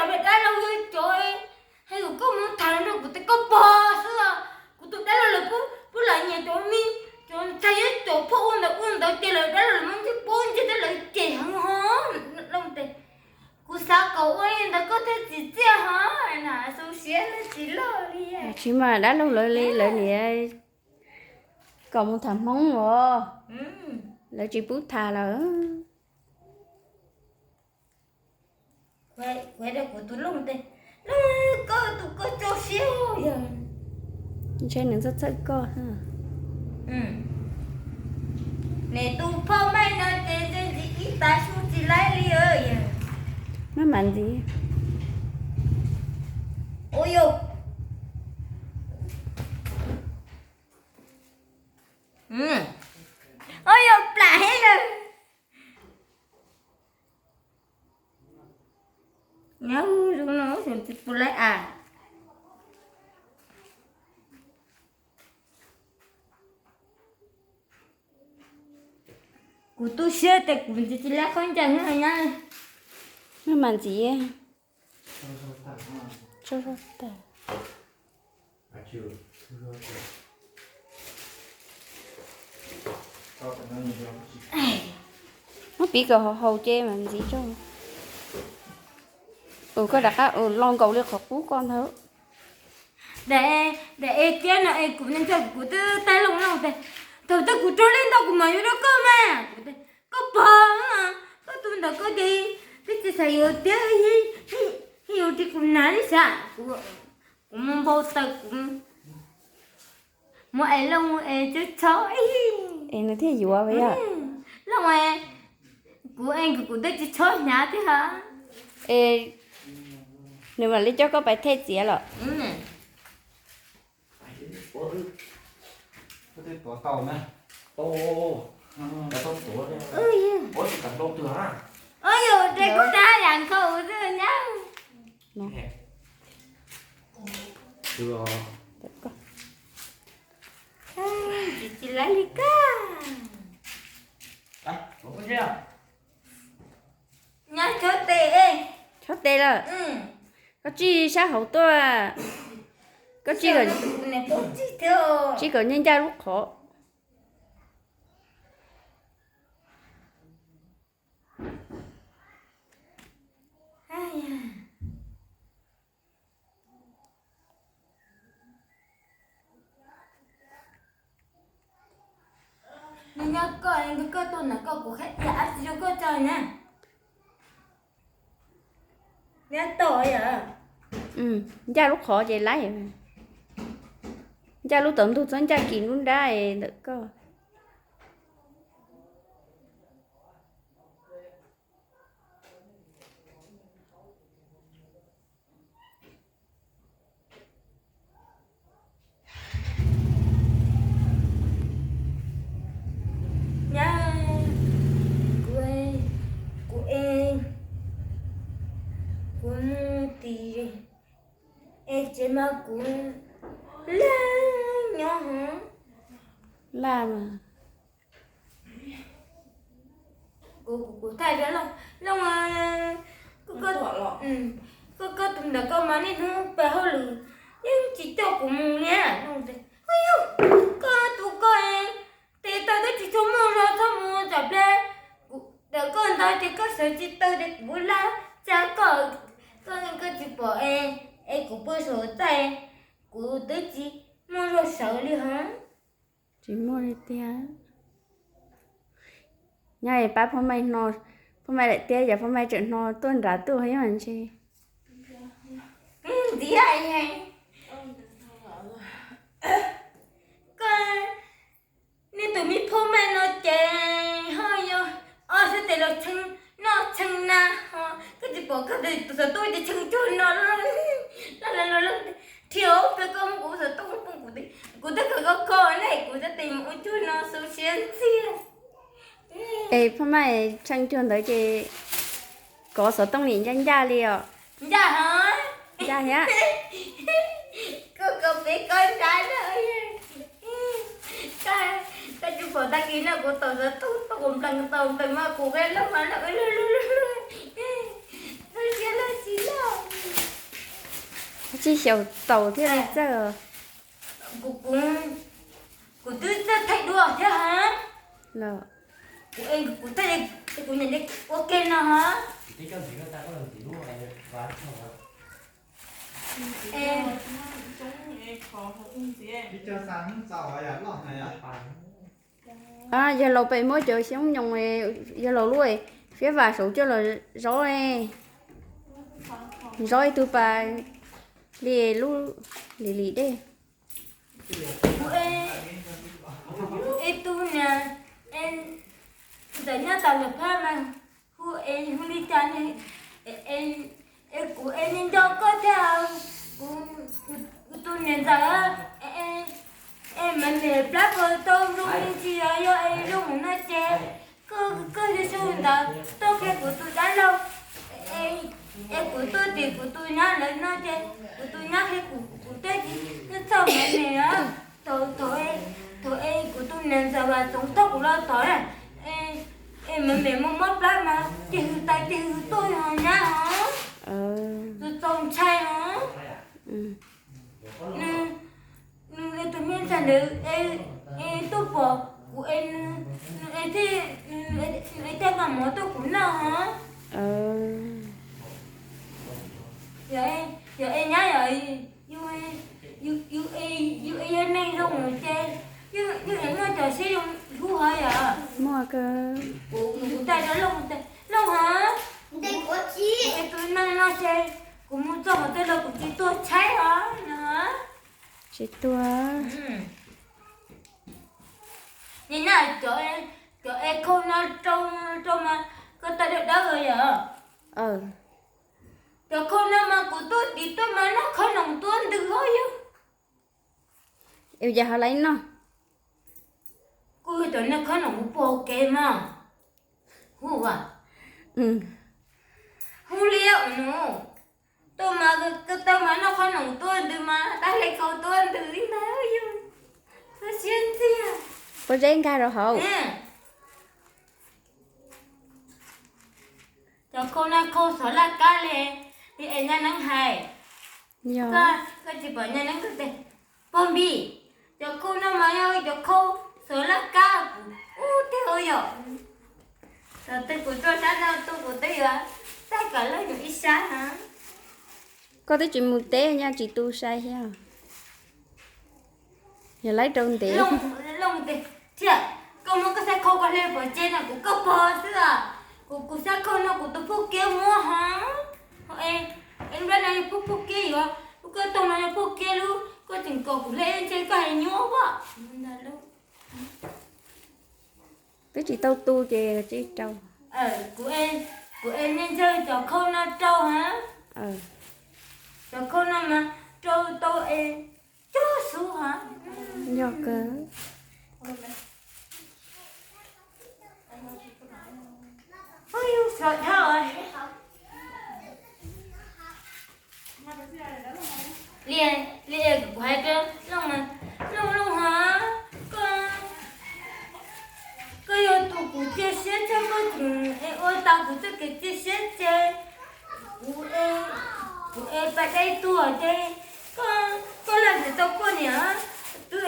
Dab laug yog cov, hais kom koj mus tham rau kuv tias koj pog xwb os. Kuv tus dab laug lawv pub, pub lam nyiam cov me, cov ntxhais yog cov phoj ua ntawd ua ntawd ces lawv dab laug lawv muab ntsej pob ntseg thiab lawv cem heev hos. Kuv xav kom ua li ntawd koj thiaj tsim txiaj hos na, xu siab tsis loj li. Tsis mas dab laug lawv li lawv niam kom mus tham Hmoob os, lawv tsis pub tham lawm. Kuv hais rau kuv tus Looj tias, Looj, koj tus koj tso siab yog ntshe nws txhawj txhawj koj. Nws tus phoj maij no ces ntshe ntxiv ib tav su tsis laib li. Maj mam ntxiv. Ua yog, ua yog plam heev lawm. Nyob zoo no tsis pub laib as. Kuv tu siab tias kuv ntxiv tsis laib qhov ncauj no nyab. Maj mam ntxiv. Muab piv kom haus haus ces mam ntxiv tso. Ua koj rov qab ua los nkaus li qhov qub koj ntawd. Daim, daim es tiab no es kuv nco kuv twb taij Looj Looj tias, thaum twg kuv raug li ntawd kuv mam yuav rau koj mas. Kuv tias, koj pog, koj tus ntawd koj ces twb tsis xav yuav tiag, yuav ris kuv hnav li sav. Kuv mus npau taws kuv muab es Looj es txhob txhob es nws thiaj yuav yog. Looj, kuv es kuv twb tsis txhob hnyav thiab. Es nws mam li coj koj pais thej txiav los. Yog, kuv rab yam nkhaus xwb nyab. Tsis laib li koj. Nyab chob tes. Chob tes lawm. Koj tsij sab hauv tuaj. Koj tsij kom, tsij kom ncaj ncaj lub qhov. Nyob koj, koj tuaj ntawm koj kuv hais tias ab tsis rau koj tso na. Ncaj lub qhov ces laib. Ncaj lub tsaus ntuj txhob ncaj kis nruab nrab ntawm koj. Nyab, kuv, kuv, kuv mus tim es tsev mas kuv laj nyob hov. Laj mas. Kuv, kuv thaij rau Looj, Looj, koj, koj tus ntawd koj mas niaj hnub pab hauj lwm yeej tsis coj kuv mus li. Yog, koj tus koj tes taw twb tsis tshua muaj zog txhob mus tsam plab. Kuv ntawm koj ntawd ces koj sawv tsis tau ces kuv laj tsa koj, koj, koj tsis pom es kuv pw saum txaj, kuv twb tsis muaj zog sawv li hov. Tsis muaj li tiag. Nyob pab phoj maij no, phoj maij daim tiab yog phoj maij tseem hno tuaj nrad tuaj yog ntshe. Ntxiv, koj, nej tus me phoj maij no ces ho yog ob sab tes los tshee noj tshee na ho, koj tsis pom koj tus xov tooj ces tshee cuag no loj loj loj. Rhiab, koj muab kuv xov tooj poob kuv, kuv twb khaws koj kho ne, kuv tab tes mus ua cuag no xu siab ntxiag. Es phoj maij tshee cuag ntawd ces kov xov tooj nim ncaj ncaj li os. Ncaj hov. Ncaj thiab. Koj kov peb koj nrad na. Koj tsis pom tag kis no kuv tau xov tooj tau kuv nplees tau nplees mas kuv qe loj mas no. Xu siab loj tsis loj. Tsis xyaum taus thiaj li txawj. Kuv twb txawj thaij duab thiab ha. Kuv, kuv thaij, kuv niam ua ke no ha. Yog laus pem muab cov xyoob nyoos, yog laus lub fiab vam saum coj los zov, zov ib tug pas li lub lim lim dej. Kuv ib tug niam ntawm nyob tau lawm phab mas hu es hu li cas ne? Es kuv es nco koj thiab, kuv tus niam ntxawm, es me me plab ko tau zoo li tsis yog es zoo mus no ces koj, koj yog su ntawd tuaj qhia kuv tus dab laug, es kuv tuaj tim kuv tus nyab lawv no ces kuv tus nyab qhia kuv, kuv thiaj tsis txhob me me. Thaum, thaum es kuv tus niam ntxawm Vam Txoov thauj kuv los tod, es me me muab muab plab mas ces hws tais ces hws tuaj ho nyab ho, tus txaus ntshai ho. Nws, nws tus me ntxhais ntawd es tuaj pom kuv es nws, nws es thiaj, nws es thiaj nqa mov tuaj kuv noj ho. Yog es nyab yog, yus es yog neeg zoo ces yeej es muaj cov siab zoo hlub ho yom. Kuv, kuv tag rau Looj, Looj ho, es tus neeg no ces kuv mus txog qhov twg los kuv tsis tuag tshaib os no. Tsis tuag. Nim no cov, cov es khau no rau, rau mas koj tau dawb dawb yom. Cov khau no mas kuv tuaj tim tuaj mas noj khob noom tuaj ntws hos yog. Yus cas ho laiv noj? Kuj cov noj khob noom kuv pom kev mas. Hu, hu li nus, tuaj mas koj tau mas noj khob noom tuaj ntws mas tab hle khau tuaj ntws li ntag yog. Koj siab ntxiag. Pob zeb nkag rau hauv. Cov khau no khau xov laj kab li, li es nyab neeb hais. Koj tsis pom nyab neeb tes pog npis, cov khau no mas yog cov khau xov laj kab kuv ub tiag yom. Thaum twg kuv tuaj sab no tuaj kuv twb yuav txaj kav laj yus ib sab na. Koj twb tsis mus teb nyaj tsis tu sai thiab. Yog lawv rau ntev. Looj tias, thiab koj muab koj xab khau koj hle pov tseg no kuv koj pog xwb. Kuv, kuv xab khau no kuv tus phooj kiab muab hos. Es nplab no yog phooj, phooj kiab yuav, lub koj toog no yog phooj kiab lub, koj tseem kom kuv hle ntshe koj hais nyuaj as. Twb tsis tau tu ces tsis rau. Kuv es nej ntsawg cov khau no rau hos. Cov khau no mas rau tau es cog xub hos. Yog kawg. Ub, yus sov dhau. Li, li kuv hais rau Looj, Looj, Looj hos, koj, koj yog tus kuv cia siab tshaj, koj tseem ua tau kuv txoj kev cia siab ces kuv, kuv es pas dej tuag ces koj, koj lam tsis tau poj niam, twb,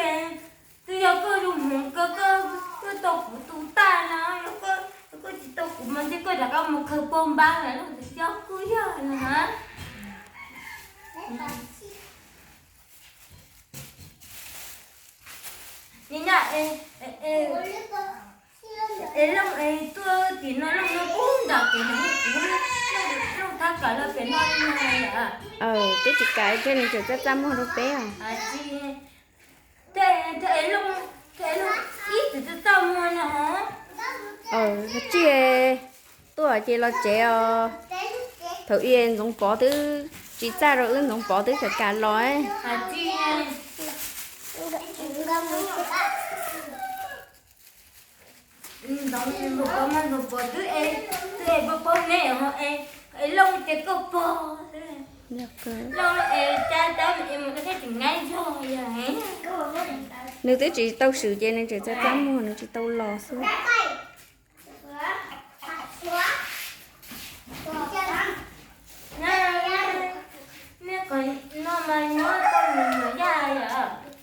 twb yog koj zoo hmoov kawg, koj, koj tau kuv tus tag no, yog koj, koj tsis tau kuv mas ntshe koj rov qab mus khaws pog npab lawm, Looj, tsis yog kuj yog no na. Nim no es, es Looj es tuaj tim no, Looj no kuj nram kev no, Looj thab kav los pem no li no yom. Twb tsis kav thiab nws tseem txaj txaj muag rau peb os. Ib txwm txaj txaj muag no. Tsis tuaj ces los tsev os. Thaum ub Ntxoov Pov twb tsis txaj rau wb, Ntxoov Pov twb kam kam los. Ntxoov Pov mas Ntxoov Pov twb, twb es pog pog me ho es Looj ces koj pog. Looj es cab cab es mus rau thiab tsis nqaij zog yog. Nws twb tsis tau swm ces nws tseem txaj txaj muag, nws tsis tau los xwb. Nej qhov no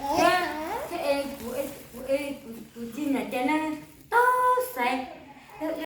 Thiab, thiab es kuv, kuv, kuv tsis nyiam cov neeg tub xaiv.